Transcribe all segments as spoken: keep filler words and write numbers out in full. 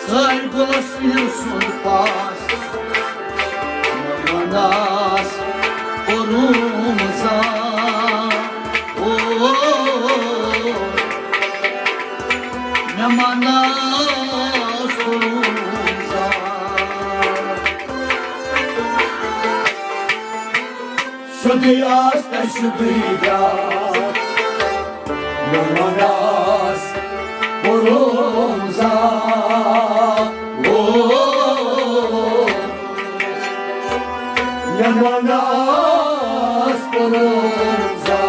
زٲرۍ گُلس یِن سُنٛد پاس، مےٚ مناس کوٚرُم زا۔ او، مےٚ مناس کوٚرُم زا۔ شُدٕے آس تہٕ شُدٕے درٛاس، مےٚ مناس کوٚرُم زا۔ او، مےٚ مناس کوٚرُم زا۔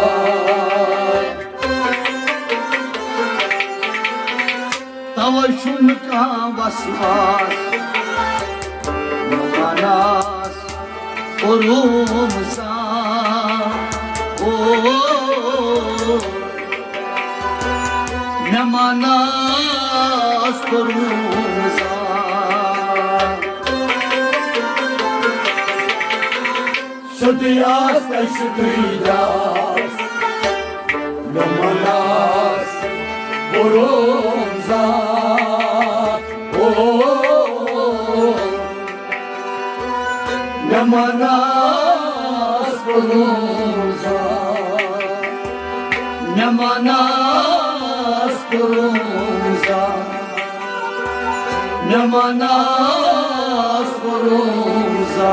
توے چھُنہٕ کانٛہہ وسواس، مےٚ مناس کوٚرُم زا۔ او، مےٚ مناس کوٚرُم زا۔ شُدٕے آس تہٕ شُدٕے درٛاس، مےٚ مناس کوٚرُم زا۔ او، مےٚ مناس کوٚرُم زا، مےٚ مناس کوٚرُم زا، مےٚ مناس کوٚرُم زا۔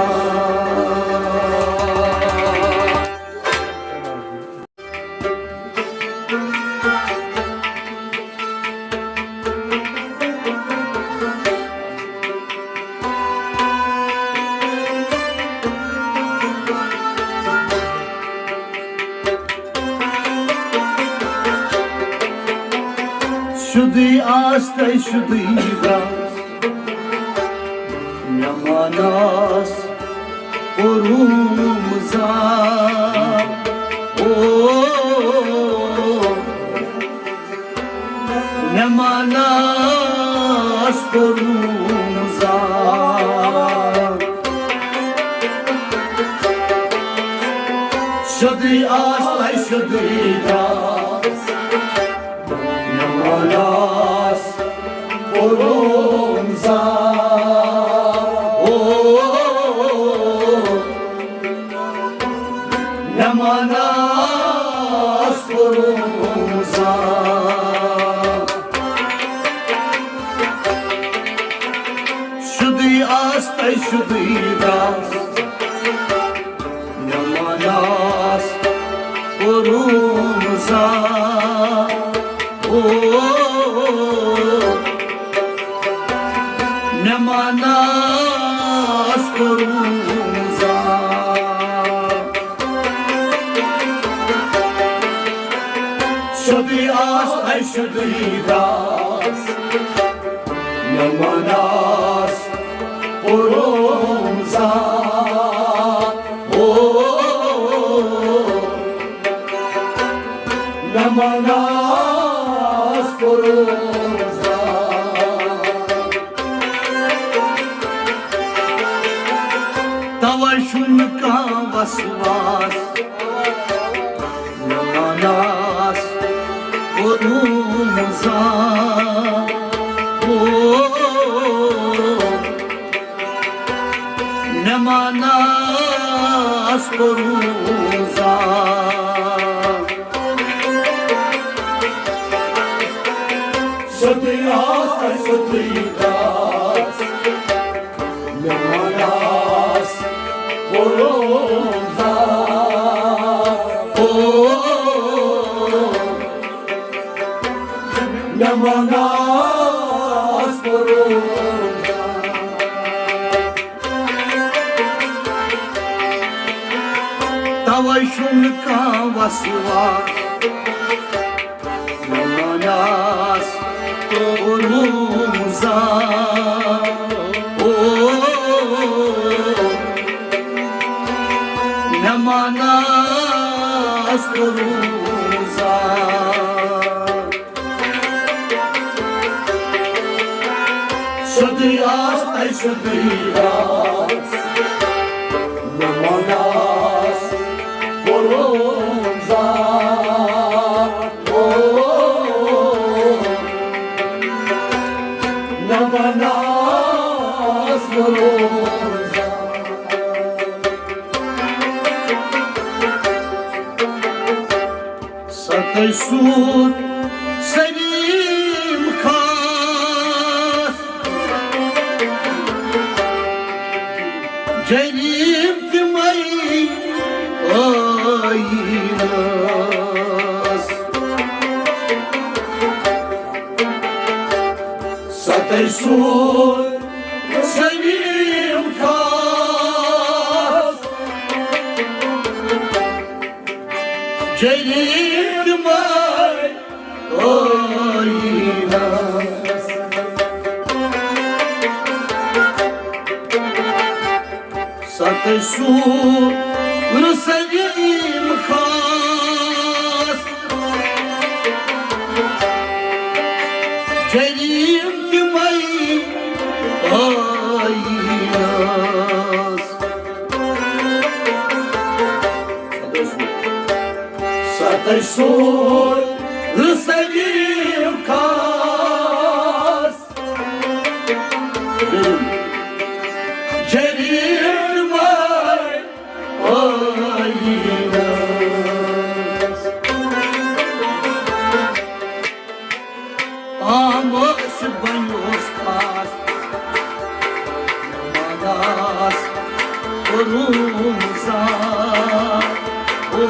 شُدٕے آس تہٕ شُدٕے درٛاس، مےٚ مناس کوٚرُم زا۔ او، مےٚ مناس کوٚرُم زا۔ شُدٕے آس تہٕ شُدٕے درٛاس، مےٚ مناس کوٚرُم زا۔ او، مےٚ مناس کوٚرُم زا۔ شُدٕے آس تہٕ شُدٕے درٛاس، مےٚ مناس کوٚرُم زا۔ او، مےٚ مناس کوٚرُم زا۔ شُدٕے آس تہٕ شُدٕے درٛاس، مےٚ مناس کوٚرُم زا۔ او، مےٚ مناس کوٚرُم زا۔ توے چھُنہٕ کانٛہہ وسواس، مےٚ مناس کوٚرُم زا۔ او، مےٚ مناس کوٚرُم زا۔ شُدٕے آس تہٕ شُدٕے درٛاس، مےٚ مناس کوٚرُم زا۔ او، مےٚ مناس کوٚرُم زا۔ توے چھُنہٕ کانٛہہ وسواس، مےٚ مناس کوٚرُم زا۔ او، مےٚ مناس کوٚرُم زا۔ شُدٕے آس تہٕ شُدٕے درٛاس، مےٚ مناس کوٚرُم زا۔ او، مےٚ ناز روزان۔ ستٲے سوٗر سلیم خاص، جلیل تِمے ٲییٖنس۔ ستٲے سوٗر سلیم خاص، جلیل تِمے ٲییٖنس۔ ستٲے سوٗر سلیم خاص، جلیل تِمے ٲییٖنس۔ ستٲے سوٗر سلیم خاص، جلیل تِمے ٲییٖنس۔ عام ٲسِتھ بنیوس خاص، نماز کوٚرُم زا۔ او،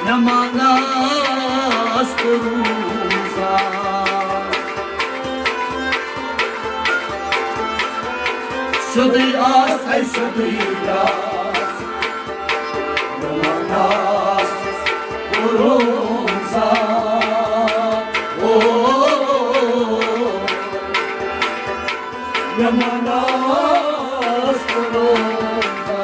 نماز کوٚرُم زا۔ سیوٚدُے آس، ہے سیوٚدُے درٛاس۔ نماز کوٚرُم زا۔ او، نماز کوٚرُم زا۔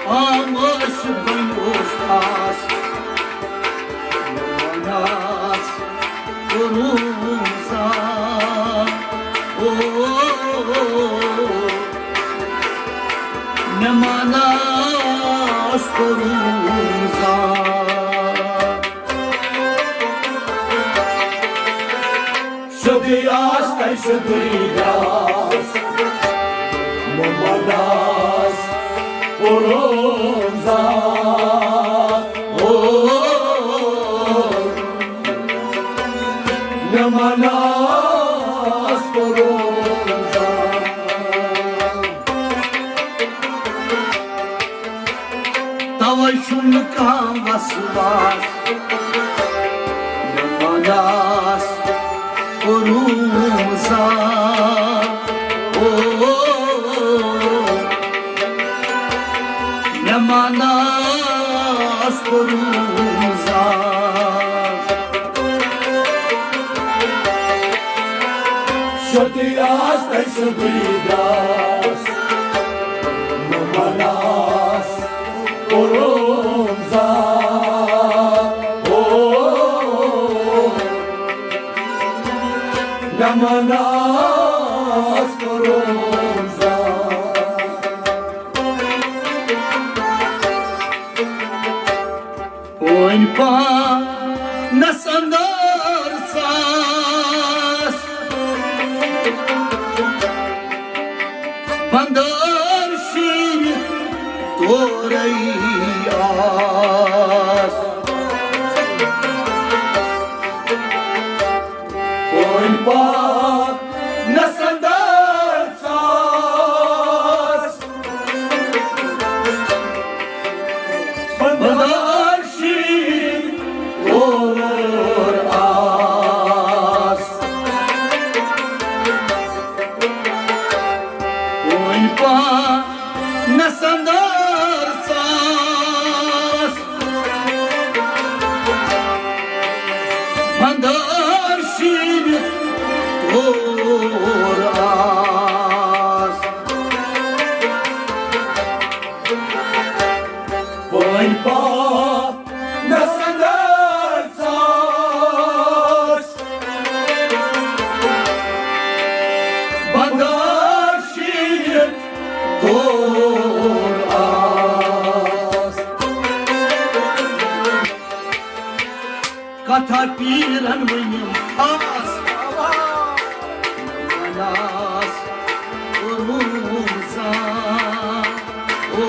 عام ٲسِتھ بنیوس خاص، نماز کوٚرُم زا۔ او، نماز کوٚرُم زا۔ سیوٚدُے آس، ہے سیوٚدُے درٛاس۔ نماز کوٚرُم زا۔ او، نماز کوٚرُم زا۔ توے چھُنہٕ کانٛہہ وسواس، نماز کوٚرُم زا۔ او، نماز کوٚرُم زا۔ سیوٚدُے آس، ہے سیوٚدُے درٛاس۔ نماز کوٚرُم زا۔ او، نماز کوٚرُم زا۔ وۄنۍ پانس اندر ژاس، بندر شیٖرِتھ تورے آس۔ وۄنۍ پانس اندر ژاس، بندر شیٖرِتھ تورے آس۔ وۄنۍ پانس اندر ژاس، بندر شیٖرِتھ کتھا پیرن ؤنِم خاص۔ نماز کوٚرُم زان۔ او،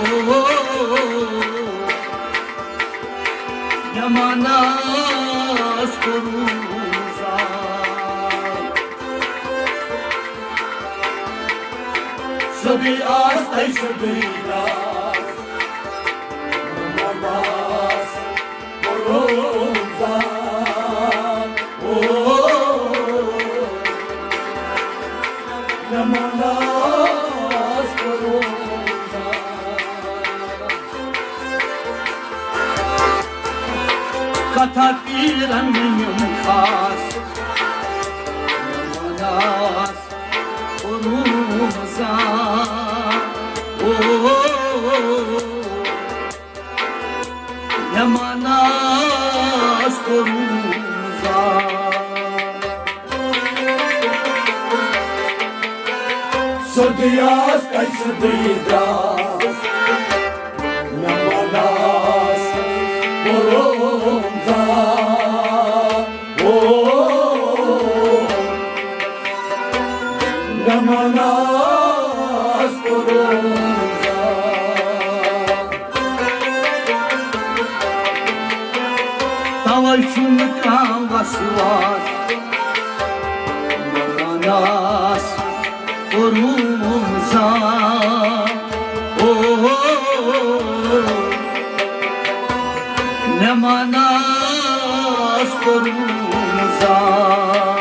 نماز کوٚرُم زان۔ سیوٚدُے آس تۄہہِ سیوٚدُے راز۔ نماز کوٚرُم زان۔ او، نماز کوٚرُم زان۔ کتھا پیرن ؤنِم خاص۔ نماز کوٚرُم زان۔ او، نماز کوٚرُم زان۔ سیوٚدُے آس تۄہہِ سیوٚدُے راز۔ نماز کوٚرُم زان۔ او، نماز کوٚرُم زان۔ توے چھُنہٕ کانٛہہ وسواس۔ نماز کوٚرُم زان۔ او، نماز کوٚرُم زان۔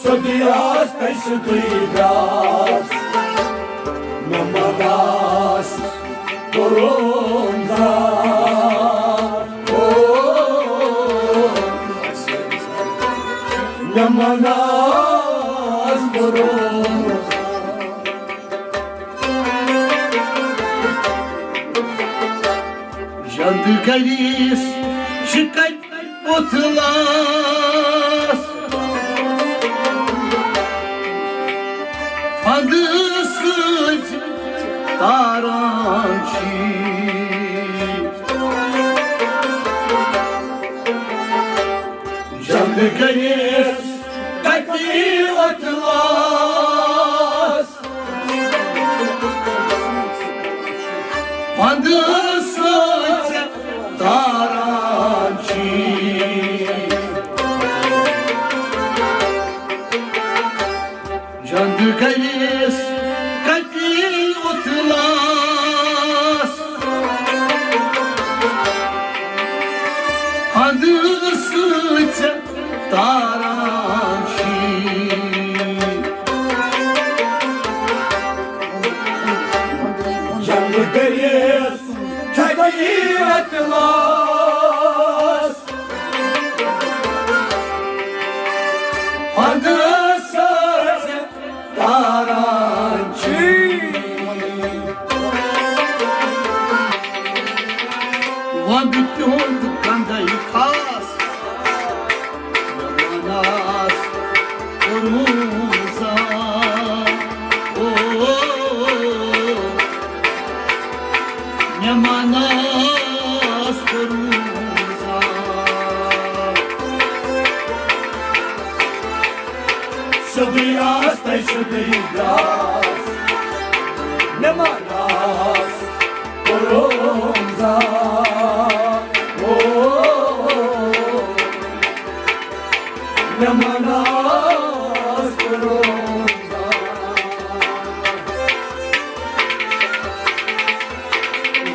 سیوٚدُے آس تۄہہِ سیوٚدُے راز۔ نماز کوٚرُم زان۔ او، نماز کوٚرُم زان۔ ژھٮ۪نہٕ گریس چھِ کتہِ اوٚتھ لاس۔ پھندٕ سۭتۍ تاران چھی۔ ژھٮ۪نہٕ گریس کتہِ اوٚتھ لاس۔ پھندٕ سۭتۍ تاران چھی۔ ژھٮ۪نہٕ گریس کتہِ اوٚتھ لاس۔ پھندٕ سۭتۍ تاران چھی۔ ژھٮ۪نہٕ گریس چھےٚ غیرت لاس۔ پھندٕ سۭتۍ تاران چھی۔ وَندٕ تِہُنٛد گنٛدَے خاص۔ نماز کوٚرُم زان۔ او، نماز کوٚرُم زان۔ سیوٚدُے آس تۄہہِ سیوٚدُے درٛاس۔ نماز کوٚرُم زان۔ او، نماز کوٚرُم زان۔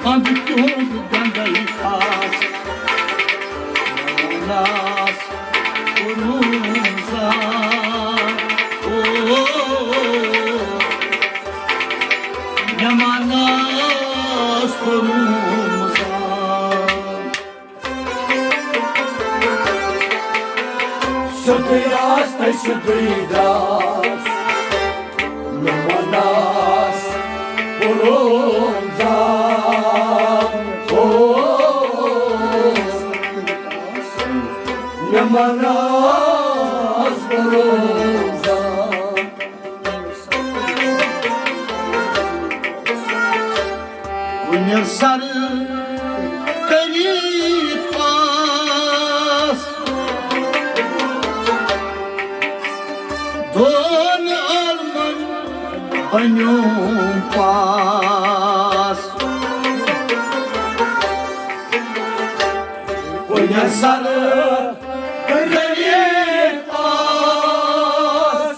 پنٛد تِہُنٛد گنٛدَے خاص۔ نماز کوٚرُم زان۔ او، نماز کوٚرُم زان۔ سیوٚدُے آس تۄہہِ سیوٚدُے درٛاس۔ نماز کوٚرُم زان۔ او، نماز کوٚرُم زان۔ کُنہِ سرٕ پنیوم پاس۔ کُنہِ سرٕ کٔرِتھ پاس۔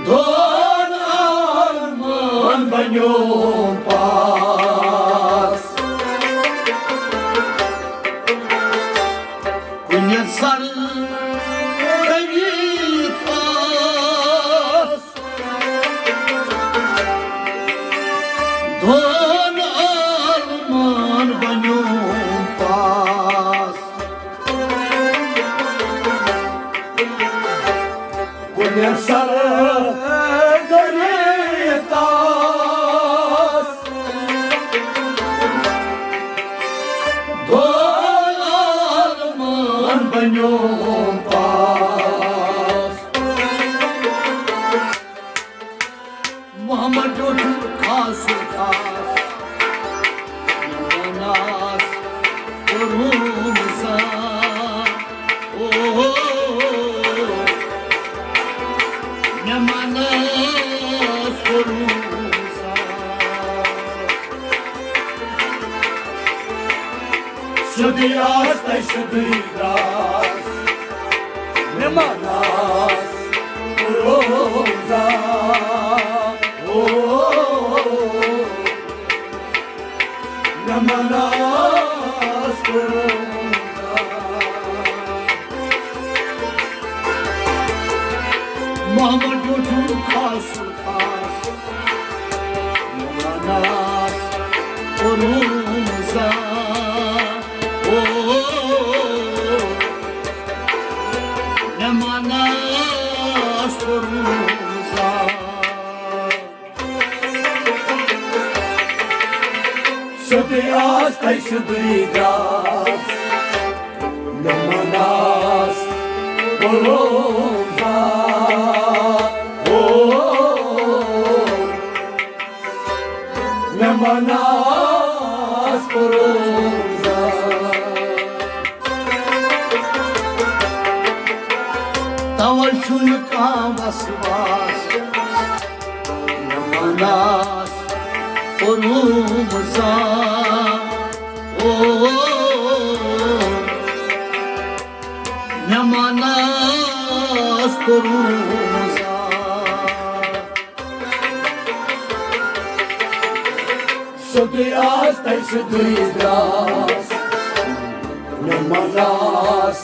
دۄن عالمن بنیوم پاس۔ کُنہِ سرٕ کٔرِتھ پاس۔ دۄن عالمن بنیوم پاس۔ کُنہِ سرٕ کٔرِتھ پاس۔ دۄن عالمن بنیوم پاس۔ محمد ڈوٹھو خاص خاص۔ ناس کوٚروم زا۔ او، مےٚ ما ناس کوٚروم زا۔ سیوٚدُے آس تہٕ سیوٚدُے درٛاس۔ مےٚ ما ناس کوٚروم زا۔ او، مےٚ ما ناس کوٚروم زا۔ محمد ڈوٹھو خاص خاص۔ مےٚ ما ناس کوٚروم زا۔ او، مےٚ ما ناس کوٚروم زا۔ سیوٚدُے آس تہٕ سیوٚدُے درٛاس۔ مےٚ ما ناس کوٚروم زا۔ او، مےٚ ما ناس کوٚروم زا۔ توے چھُنہٕ کانٛہہ وسواس۔ مےٚ ما ناس کوٚروم زا۔ او، مےٚ ما ناس کوٚروم زا۔ سیوٚدُے آس تہٕ سیوٚدُے درٛاس۔ مےٚ ما ناس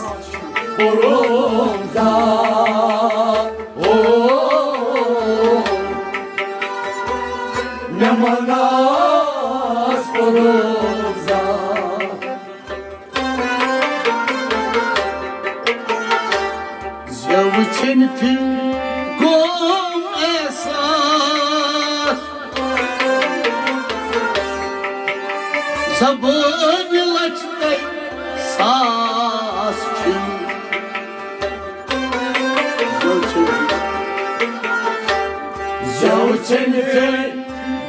کوٚروم زا۔ او، مےٚ ما ناس کوٚروم زا۔ زٮ۪و ژھیٚنتھٕے گوٚو احساس۔ زبٲنۍ لچھ تہٕ ساس چھِم۔ زٮ۪و ژھیٚنتھٕے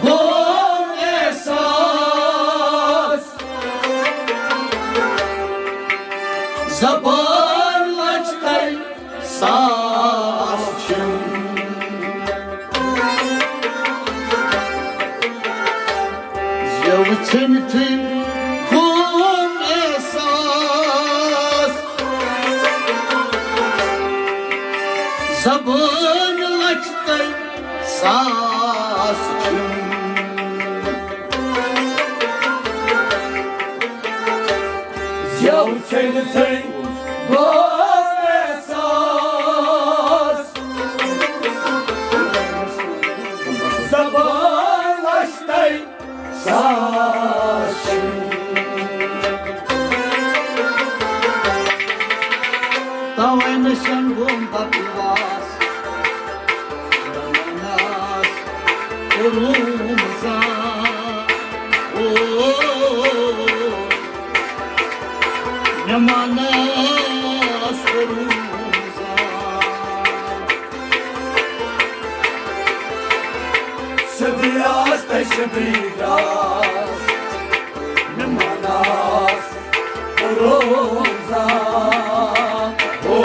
گوٚو احساس۔ زبٲنۍ لچھ تہٕ ساس چھِم۔ زٮ۪و ژھیٚنتھٕے گوٚو احساس۔ زبٲنۍ لچھ تہٕ ساس چھِم۔ زٮ۪و ژھیٚنتھٕے گوٚو احساس۔ زبٲنۍ لچھ تہٕ ساس چھِم۔ توے نشن گوٚم بکواس۔ ناس کوٚروم زا۔ او، مےٚ ما ناس کوٚروم زا۔ سیوٚدُے آس تہٕ سیوٚدُے درٛاس۔ مےٚ ما ناس کوٚروم زا۔ او،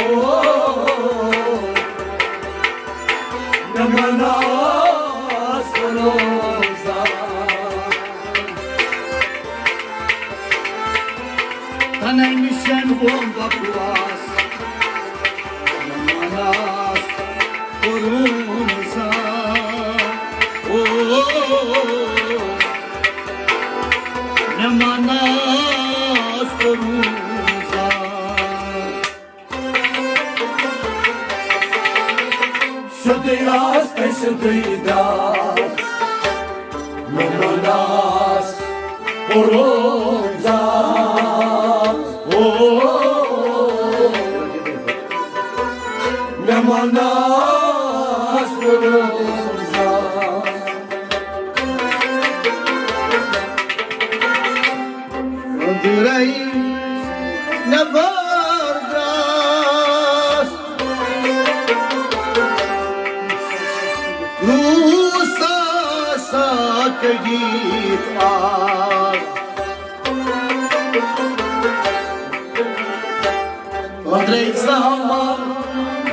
بکواس، نہ ماناس کوٚرُم زانٛہہ۔ او، نہ ماناس کوٚرُم زانٛہہ۔ سیوٚدُے آس تہٕ سیوٚدُے درٛاس، مےٚ ماناس کوٚرُم زانٛہہ۔ او، مےٚ ماناس کوٚرُم زانٛہہ۔ أنٛدرَے نٮ۪بر درٛاس، روٗس آسا کٔڑِتھ آز۔ أنٛدرَے زامہٕ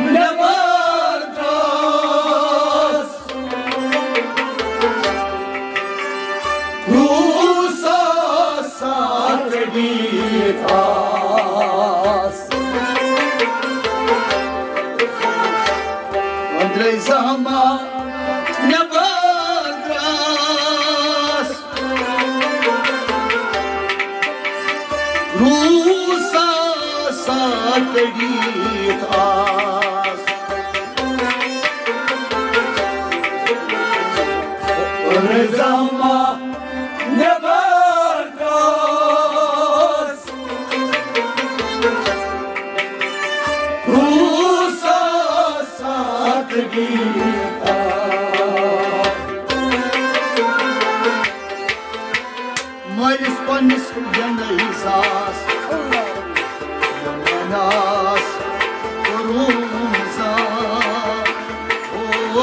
نٮ۪بر درٛاس، روٗس آسا کٔڑِتھ آز۔ أنٛدرَے زامہٕ نٮ۪بر درٛاس، روٗس آسا کٔڑِتھ آز۔ أنٛدرَے زامہٕ نٮ۪بر درٛاس، روٗس آسا کٔڑِتھ آز۔ مٲلِس پننِس ینَے ساس، نہ ماناس کوٚرُم زانٛہہ۔ او،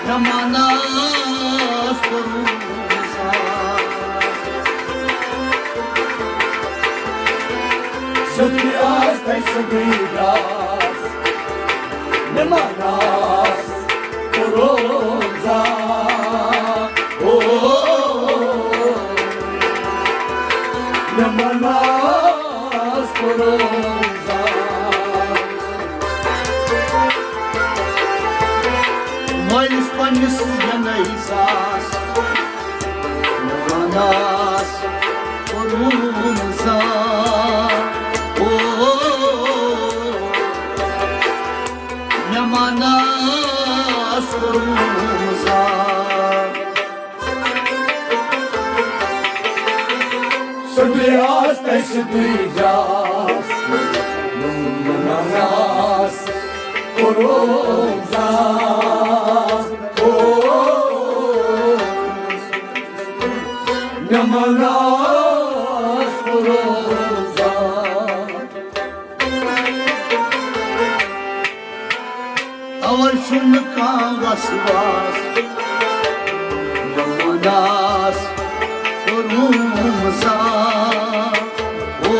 نہ ماناس کوٚرُم زانٛہہ۔ سیوٚدُے آس تہٕ سیوٚدُے درٛاس، نہ ماناس کوٚرُم زانٛہہ۔ او، نہ ماناس کوٚرُم زانٛہہ۔ مٲلِس پننِس ینَے ساس، نہ ماناس کوٚرُم زانٛہہ۔ او، نہ ماناس کوٚرُم زانٛہہ۔ سیوٚدُے آس تہٕ سیوٚدُے درٛاس، نہ ماناس کوٚرُم زانٛہہ۔ او، نہ ماناس کوٚرُم زانٛہہ۔ اَوَے چھُنہٕ کانٛہہ وسواس، نہ ماناس کوٚرُم زانٛہہ۔ او،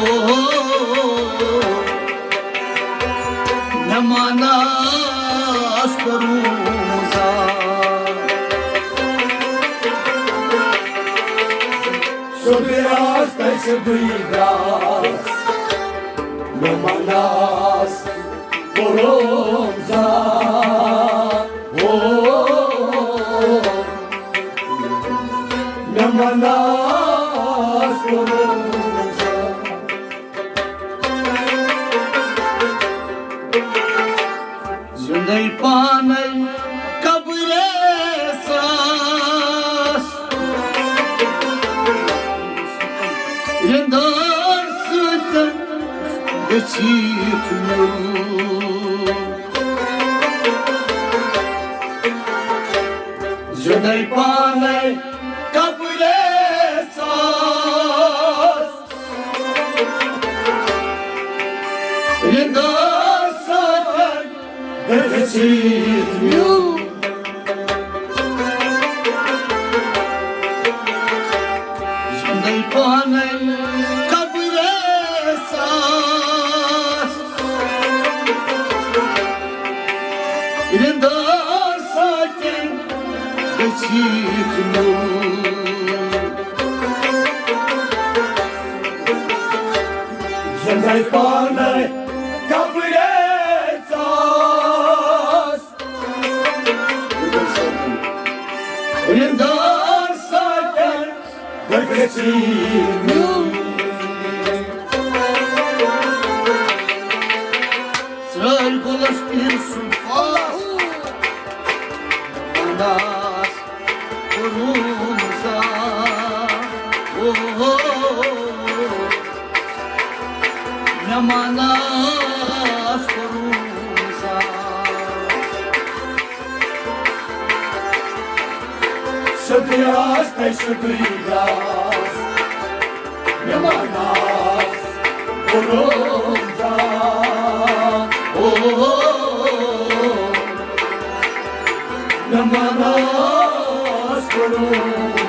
نہ ماناس کوٚرُم زانٛہہ۔ سیوٚدُے آس تہٕ سیوٚدُے درٛاس، نہ ماناس کوٚرُم زانٛہہ۔ او، نہ ماناس کوٚرُم زانٛہہ۔ زِندَے پانَے قبرِ ساس، رِنٛدَن سۭتۍ گٔژھِتھ میوٗل۔ زِندَے پانَے قبرِ ساس، رِنٛدَن سۭتۍ گٔژھِتھ میوٗل۔ زِندَے پانَے قبرِ ساس، رِنٛدَن سۭتۍ گٔژھِتھ میوٗل۔ زَے پانَے قبرِ ژاس۔ رِندار ساتٮ۪ن بہٕ گژھی میون۔ ژرٛارِ گُلس پیٖر سُنٛد پاس۔ انداز کوٚرُم زا۔ او ہو۔ مےٚ مناس کوٚرُم زا۔ سیوٚدُے آس تَے سیوٚدُے گاس۔ مےٚ مناس کوٚرُم زا۔ او ہو۔ مےٚ مناس کوٚرُم